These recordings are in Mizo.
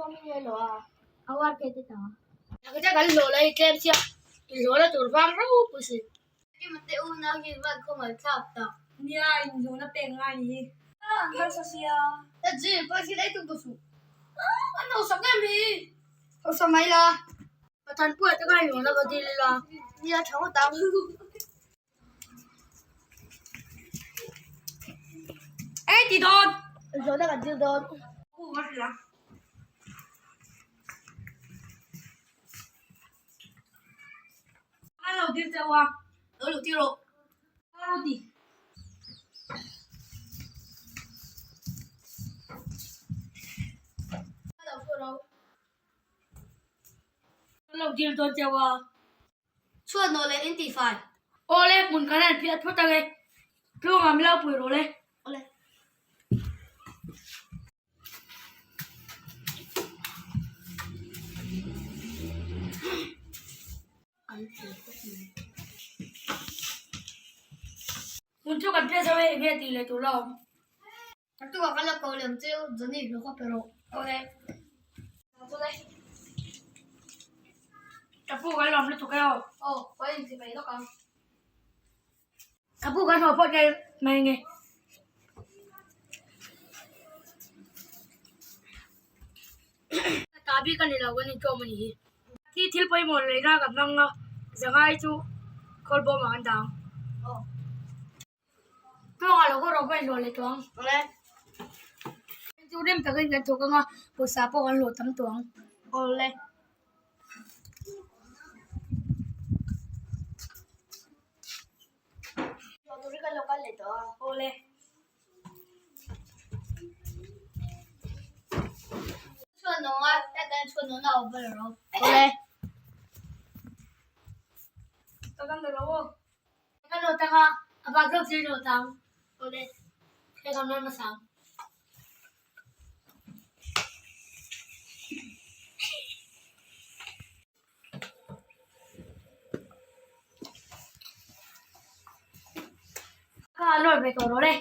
Khawngin a hlawh a, a uar ke te tang a. Ka kan hlawh la i tlem chiah, i hlawh la tur vang ropui si. Kima te unau hi van khawngaih thlak tak. Nia, inhlawhna pek ngai ni hi. An harsa sia. Ji, pawisa dai tum tawh suh. An hausak em hi. Hausa mai la. Pathan puia te khan inhlawhna va dil ila. Nia, tha ngawt ang. Ei ti dawn. Inhlawhna kan dil dawn. Pu ka hrilh ang. An lo dil chauh a. Lo luh tir rawh. Ka lo ti. Ka lo thu ro. An lo dil dawn chauh a. Chhuat nawh leh in tihfai. Awle hmun kan han phiat phawt ang e. Tluangah min lo pui rawh le. Awle. Hmun chu kan phiat zo e, enge tih leh tur la awm. Tukah kan la ko lem chu Johnny hlawh kha pe rawh. Awle. Ka pu kan lawm lutuk e aw. Aw, ka inti mai lawk ang. Ka pu kan haw phawt nge mai nge. Ka ta bik a ni lo kan intlawm a ni hi. Thi thil pawimawh leina kan hmang a, zangai chu khawl bawmah kan dah ang. Tluangah lo kawr rawh pawh inhlawh leh tawh ang. Chu rem takin kan thawk ang a, pawisa pawh kan hlawh tam tawh ang. Awle. Awle. Awle. Ka lo tang a, a bak deuh chu i lo tang. Awle, hei kan rawn hmasa ang. Ka nawr ve tawh rawh le.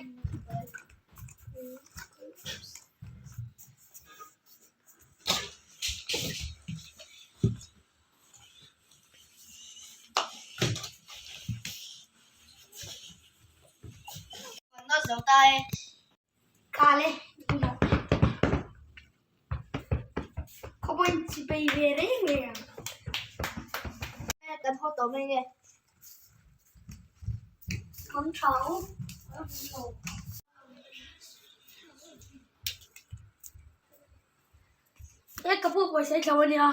Ka pu pawisa i thlo a nia.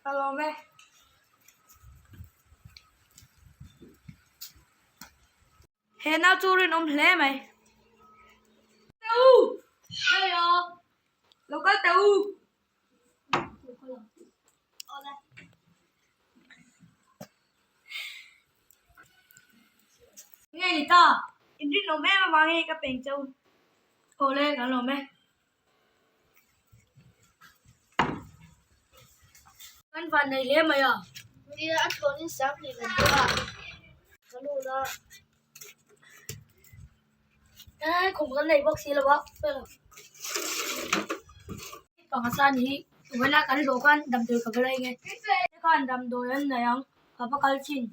Ka lawm e. He nau chu rinawm hle mai. Teh u! Lo kal teh u! Nge ni ta? In rinawm em avangin ka peng che u. Awle, kan lawm e. Kan van nei hle mai a. Nia a thlawnin sang hnih kan duh a, ka lut a. E khum kan nei bawk si lo a, panga san hi vawiin a kan hlawh khan damdawi ka va la eng e. Khan damdawi an nei ang ka va kal thin.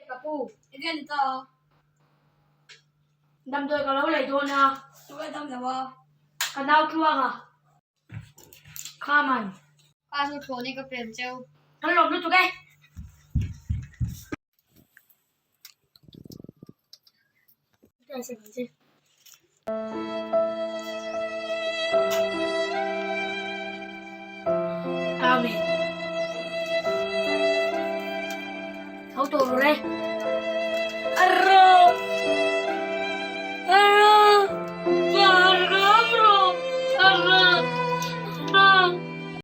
Ka pu, enge ni ta a? Damdawi ka lo lei dawn a. Tunge dam lo a? Ka nau tluang a. Khaman. Ka chu thlawh ni ka pem cheu. Kan lawm lutuk e. Amen. Tho tawh rawh le. Arr.